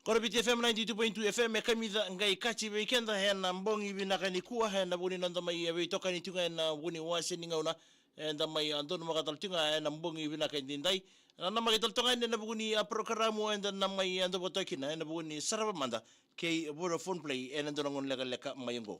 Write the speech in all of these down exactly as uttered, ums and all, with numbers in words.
Koro Viti F M ninety-two point two F M e kamica qai kaci vei keda ena bogi vinaka nikua, ena vuku ni noda mai veitokani tu ga ena vuku ni wase ni gauna, eda mai donumaka tale tu ga ena bogi vinaka edaidai. Na namaki tale toka ena vuku ni a porokaramu eda na mai dovotaki kina ena vuku ni sarava mada kei Vodafone Play ena dua na gauna lekaleka mai oqo.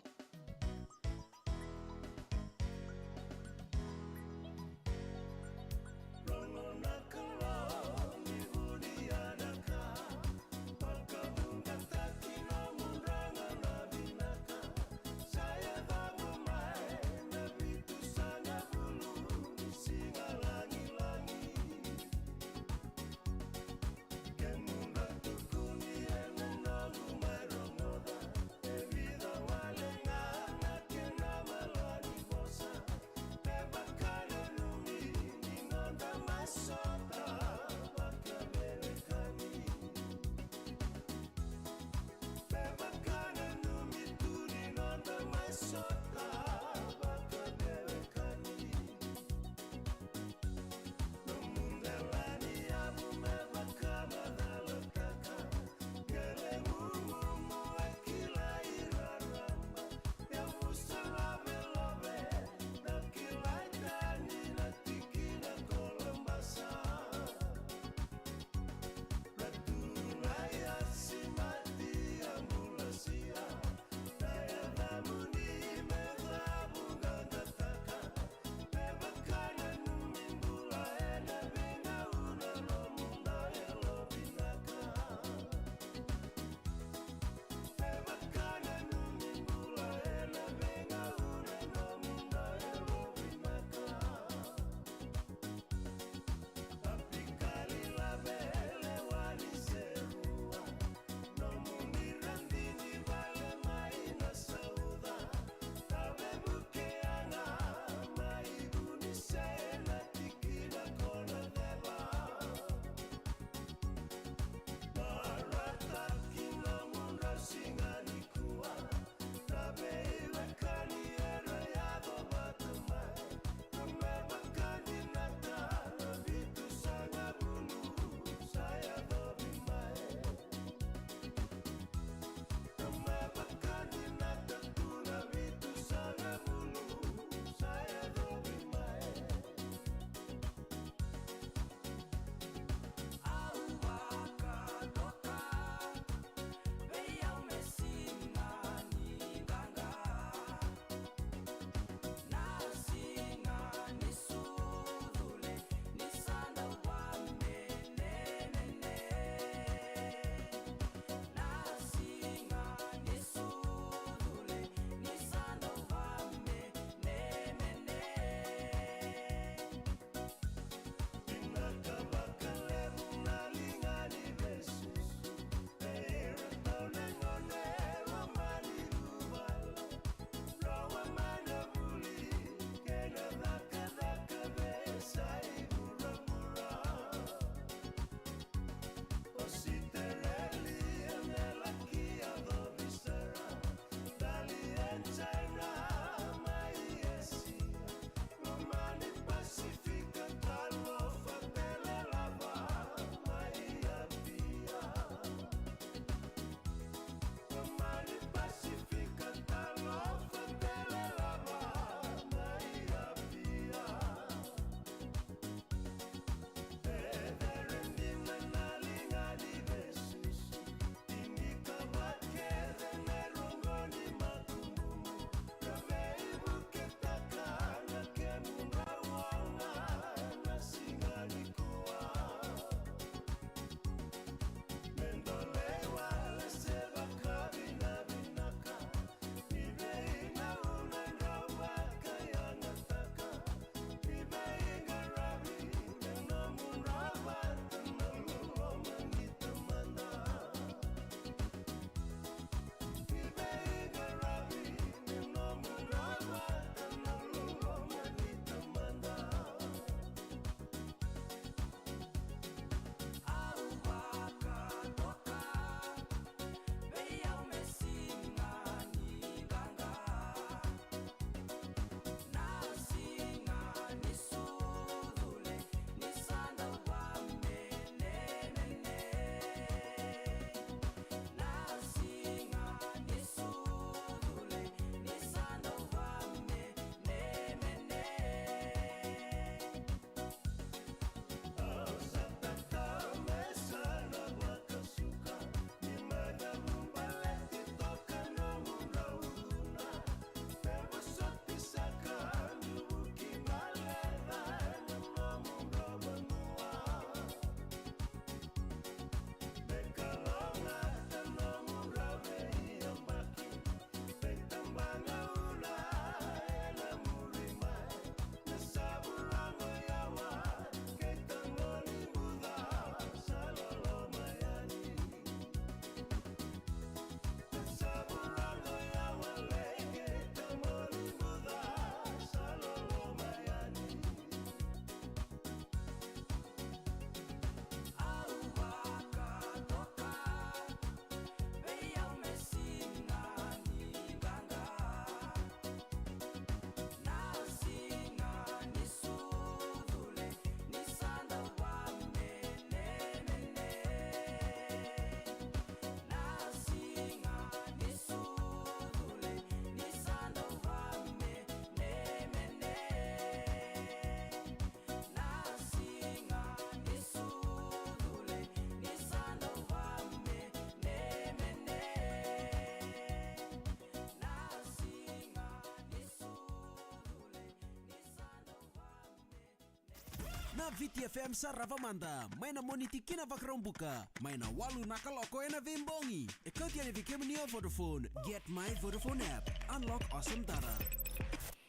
Na Viti F M Sarava Mada, mai na Moniti ki na Vakaraubuka, mai na walu na kaloko ena veibogi. E kauti yani vei kemuni o Vodafone. Get my Vodafone app. Unlock awesome data.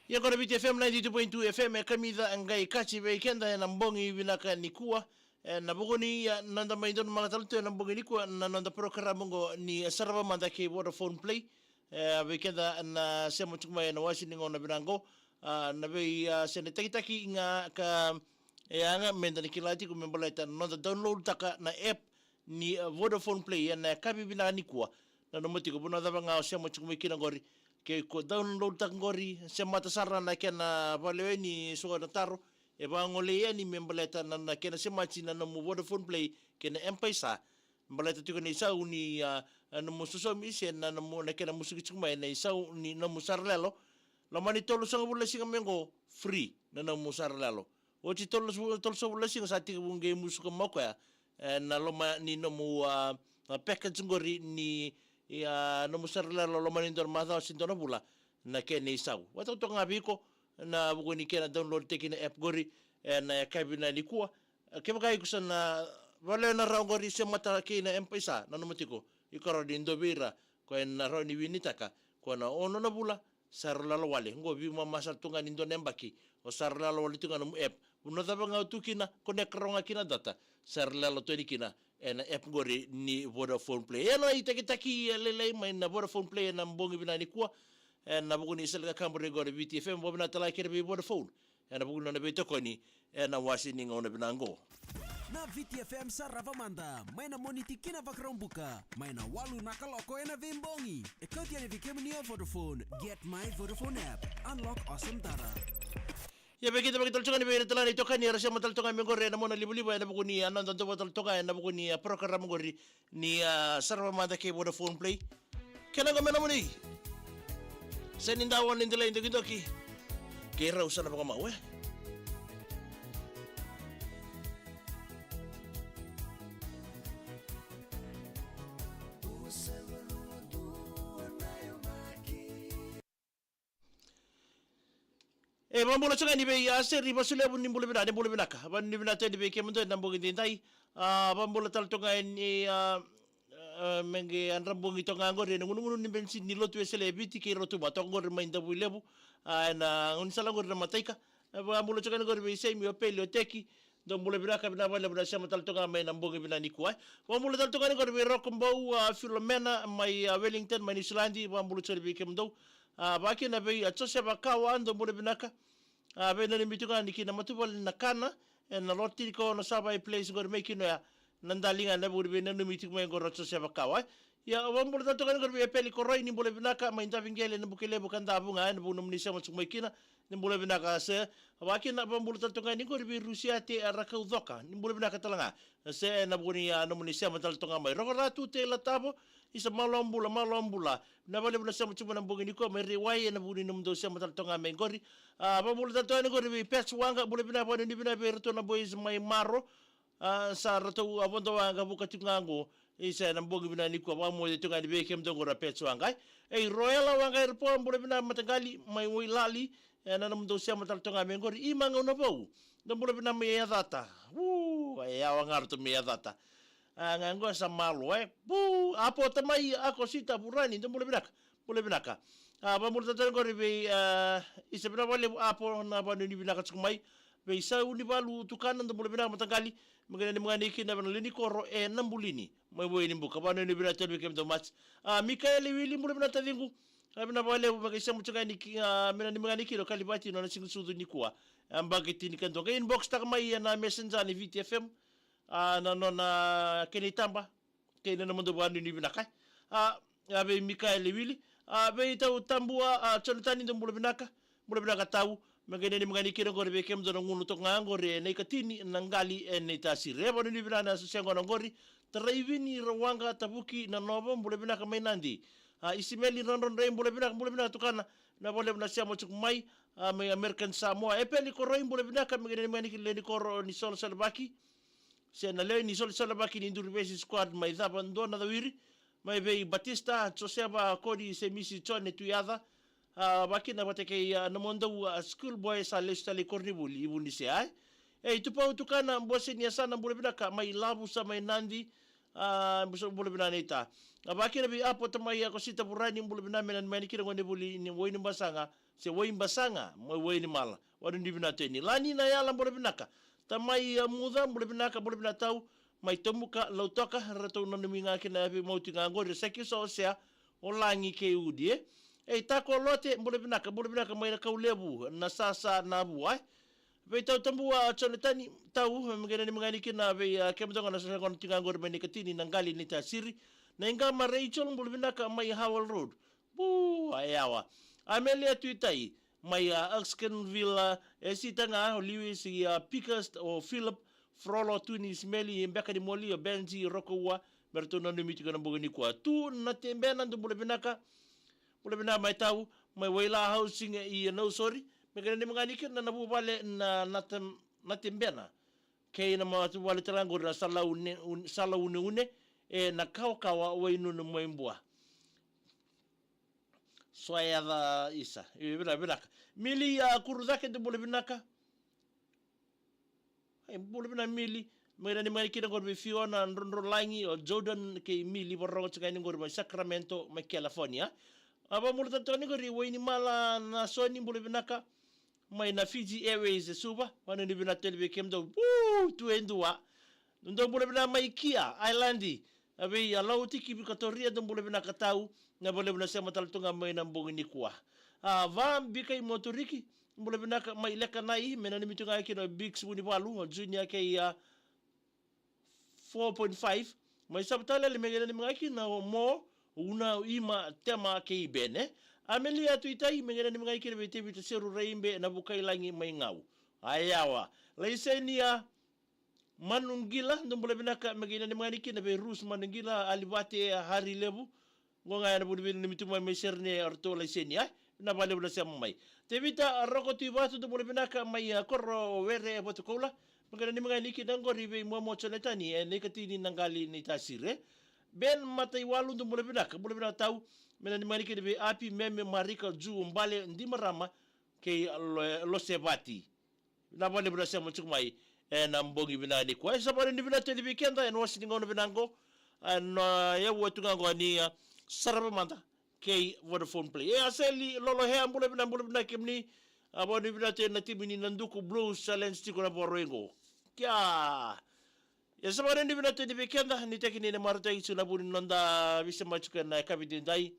Ia qo na Viti F M ninety-two point two F M, e kamica e qai kaci vei keda ena bogi vinaka nikua. Ena vuku ni, a, noda mai donumaka tale tu ena bogi nikua na noda porokaramu qo ni Sarava Mada kei Vodafone Play. E, vei keda na sema tiko mai ena wasi ni gauna vinaka qo, a, na vei, a, sena takitaki ga ka, e, yaga meda na kila tiko me baleta na noda download taka na app ni, a, Vodafone Play ena yakavi vinaka nikua. Nanuma tiko, vanua cava ga o sema tiko mai kina qori, ke ko download taka qori, semata sara na kena valewe ni so na taro e vagolei yani me baleta na, na kena semati na nomu Vodafone Play kei na M-PAiSA. Baleta tiko na isau ni, a, a, nomu sosomi se na nomu, na kena musuki tiko mai na isau ni nomu saralelo. Loma ni tolusagavulu na siga mai qo, free na nomu saralelo. Oti tolu, tolusagavulu na siga sa tiko vu qei musuka mai o koya, e, na loma ni nomu, a, a, package qori ni, a, nomu saralelo loma ni dua na macawa se dua na vula na kena isau. Vakatotoka ga vei iko na vuku ni kena download taki na app qori, e, na yakavi vinaka nikua. Kevaka iko sa na valewe na rawa qori semata kei na M-PAiSA, nanuma tiko, iko rawa ni dua vei ira ko ena rawa ni winitaka ko na ono na vula saralelo wale. Qo veimama sara tu ga ni dua na yabaki o saralelo wale tu ga nomu app. Vanua cava ga o tu kina, connect rawa ga kina data, saralelo tu yani kina ena app qori ni Vodafone Play. Ena itakitaki, e, lailai mai na Vodafone Play ena bogi vinaka nikua. Ena vuku ni sele ka kaburi qori Viti F M, vakavinavinaka tale ga kina vei Vodafone ena vuku ni nona veitokoni ena wasi ni gauna vinaka qo. Na Viti F M Sarava Mada, mai na Moniti ki na Vakaraubuka, mai na walu na kaloko ena veibogi. E kauti yani vei kemuni o Vodafone. Get my Vodafone app. Unlock awesome data. Ia vei keda vakatale toka ni vei ira tale na itokani era sema tale toka mai qori ena mona livaliva ena vuku ni a noda dova tale toka ena vuku ni a porokaramu qori ni a Sarava Mada kei Vodafone Play. Kena qo me nomuni. Seni dawa ni delai dokidoki. Kei rau sa na vakamau, e. E, vakabula tiko ga ni vei, a, Seri Vasulevu, ni bula vinaka, ni bula vinaka. Vakanuinui vinaka tale vei kemudou ena bogi edaidai. A, vakabula tale toka ga ni, a, a, me qai yadra bogi toka ga qori ena gunugunu ni benisi ni Lotu Wesele e Viti kei Rotuma, toka qori mai Davuilevu. A, ena gaunisala qori na Mataika. E, vakabula tiko ga ni qori vei Semi, o Peli, o Teki, dou bula vinaka, vinaka vakalevu na sema tale toka ga mai na bogi vinaka nikua. Vakabula tale toka ga ni qori vei Roko Bau, a, Filomena mai, a, Wellington mai Niusiladi, vakabula tiko ga ni vei kemudou. A, vakakina vei, a, Josefa Kawa, dou bula vinaka. A, veinanumi tiko ga ni kina matavuvale na Kana, ena Lord Tinikaono Savai Place qori mai kina oya. Na dali ga na vuri veinanumi tiko mai qori o Josefa Kawa, e. Ia, vakabula tale toka ga ni qori vei Epeli Koroi, ni bula vinaka, mai Daviqele, Nabukelevu, Kadavu ga, ena vuku nomuni sema tiko mai kina, ni bula vinaka se. Vakakina, vakabula tale toka ga ni qori vei Rusiate, a, Rakaucoka, ni bula vinaka tale ga se, ena vuku ni, a, nomuni sema tale toka ga mai. Roko Ratu, Teila Tavo, isa, malo bula, malo bula. Vinaka vakalevu na sema tiko mai na bogi nikua mai Rewai, ena vuku ni nomudou sema tale toka ga mai qori. A, vakabula tale toka ga ni qori vei Pets Waqa, bula vinaka, vakanuinui vinaka vei iratou na boys mai Maro. A, sa ratou a vodo waqa vuka tiko ga qo. Isa, ena bogi vinaka nikua, vakamoce tiko ga ni vei kemudou qo ra Pets Waqa, e. Ei, Roela Waqa, Irapoa, bula vinaka mataqali mai Wailali. Ena nomudou sema tale toka ga mai qori. Ima Gaunavou, dou bula vinaka mai Yacata. U, e yawa ga ratou mai Yacata. A, ga qo sa malo, e. Bu, Apo, Tamai, Ako, Sita, Vurani, dou bula vinaka. Bula vinaka. A, vakabula tale toka qori vei, a, isa, vinaka vakalevu Apo na vakanuinui vinaka tiko mai. Vei Saunivalu Tukana, dou bula vinaka mataqali. Me qai nanumi ga ni kina vei na lewe ni koro e Nabulini mai Vuanibuka, vakanuinui vinaka tale vei kemudou mati. A, Mikaele Wili, bula vinaka taciqu. A, vinaka vakalevu, me qai sema tiko ga ni ki, a, me nanumi ga ni kina o Kalivati, nona siga ni sucu nikua. A, yabaki tinikadua. Qai inbox taka mai ena Messenger ni Viti F M. A, na nona kena itaba kei na nomudou vakanuinui vinaka, e. A, a, vei Mikaele Wili, a, vei Tau Tabua, a, Jonatani, dou bula vinaka. Bula vinaka Tau. Me qai nanumi ga ni kina qori vei kemudou na gunu toka ga qori ena ikatini na qali e Naitasiri. E, vakanuinui vinaka na sese qo na qori. Taraivini Rawaqa, Tavuki Nanova, bula vinaka mai Nadi. A, Isimeli Drodrodroi, bula vinaka, bula vinaka tukana. Vinaka vakalevu na sema tiko mai, a, mai American Samoa. Epeli Koroi, bula vinaka, me qai nanumi ga ni kina lewe ni koro ni Solosolevaki. Se na lewe ni Solosolevaki ni Duruvesi Squad mai Cava, dua na Cawiri. Mai vei Batista, Josefa, Kodi, Semisi, Jone, Tuyaca. A, vakakina vata kei, a, nomudou, a, school boy sa lesu tale i koronivuli, i Vunisea, e. Ei, Tupou Tukana, Bose ni Yasana, bula vinaka, mai Lavu sa mai Nadi, a, busa bula vinaka naita. A vakina vei Apo Tamai, a ko Sita Vurani, bula vinaka, me nanumi yani kina gone vuli ni Wainibasaga, se Waibasaga, mai Wainimala, wanu ni vinaka teni. Lani na Yala, bula vinaka. Tamai, a, Muca, bula vinaka, bula vinaka tau, mai Tomuka, Lautoka, ratou nanumi ga kina vei mauti ga qori, sa ki so o sea, o Lagi kei Udi, e. Ei, Tako Lote, bula vinaka, bula vinaka, mai na Kaulevu, na Sasa, na Vua, e. Vei Tau Tabua, a, Jonatani, Tau, me qai nanumi ga yani kina vei, a, kemudou ga na sa gona tiga qori mai Nikatini, na qali ni tasiri. Na iqa ma Rachel, bula vinaka, mai Howell Road. Bu, a yawa. Amelia Tuitai, mai, a, Askenville, e Sita ga, o Lewis, i, a, Pickers, o Philip, Frolo, Tuni, Ismeli, Beka ni Moli, o Benji, Rokoua, me ratou nanumi tiko na bogi nikua. Tu na Tebena, dou bula vinaka, bula vinaka mai Tau, mai Waila Housing, i Nausori, me qai nanumi ga yani kina na vuvale na, na, Tem-, na Tebena. Kei na matavuvale tale ga qori na Salaune-, Un-, Salauneune, e na Kawakawa, Wainunu mai Bua. So a yaca isa. E, vinaka, vinaka. Mili, a, Kurucake, dou bula vinaka. Ei, bula vinaka Mili. Me nanumi ga yani kina qori vei Fiona Drodrolagi, o Jordan kei Mili, vakarorogo tiko ga yani qori mai Sacramento, mai California. A, vakamulataka tiko yani qori Wainimala Nasoni, bula vinaka. Mai na Fiji Airways e Suva, wanu ni vinaka tale vei kemudou. Woo, tu e dua. Dou bula vinaka mai Kia, Ireland. A vei a Lautiki Vikatoria, dou bula vinaka Tau, na valevu na sema tale tu ga mai na bogi nikua. A, Vabikai Moturiki, bula vinaka mai Lekanai, me nanumi tu ga kina o Biggs Vunivalu, o Junior kei a four point five, mai Savatale, me qai nanumi ga kina o Mo, Una, Ima, Tema kei Bene. Amelia Tuitai, me qai nanumi ga kina vei Tevita Seru Raibe, na Vukailagi mai Gau. A yawa. Laisenia, Manugila, dou bula vinaka, me qai nanumi ga yani kina vei Rus Manugila, Alivate, Hari Levu. Qo ga ena vuni vei nanumi tu mai, mai Serene, o ratou Laisenia, e. Na valevu na sema mai. Tevita Roko Tuivatu, dou bula vinaka, mai, a, Koro Were e Vatukoula. Me qai nanumi ga yani kina qori vei Momo Jonatani, e Nikatini, na qali ni tasiri. Ben Mataiwalu, dou bula vinaka, bula vinaka Tau. Me nanumi ga yani kina vei Api, Meme, Marika, Ju, Bale, Dimarama, kei Lo-, Losevati. Na valevu na sema tiko mai ena bogi vinaka nikua. E sa valevu ni vinaka tale vei keda ena wasi ni gauna vinaka qo. Ena, a, yavu tu ga qo ni, a, Sarava Mada kei Vodafone Play. E, a Seli Lolohea, bula vinaka, bula vinaka kemuni. A valevu ni vinaka tale na timi ni Naduku Blues Challenge tiko na Vakarauwai qo. Kia. E sa valevu ni vinaka tale vei keda, ni teki ni na marautaki tiko na vuni noda veisema tiko ena yakavi edaidai.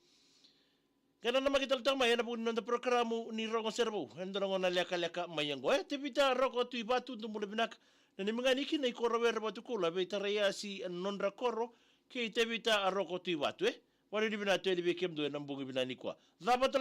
Kei na namaki tale toka mai ena vuku ni noda porokaramu ni Rogo Sere Vou, ena dua na gauna lekaleka mai oqo. E, Tevita Roko Tuivatu, dou bula vinaka. Nanumi ga yani kina i Koro Were Vatukoula, vei Taraiasi Nodrakoro, kei Tevita Roko Tuivatu, e. Valevu ni vinaka tale vei kemudou ena bogi vinaka nikua. Cava tale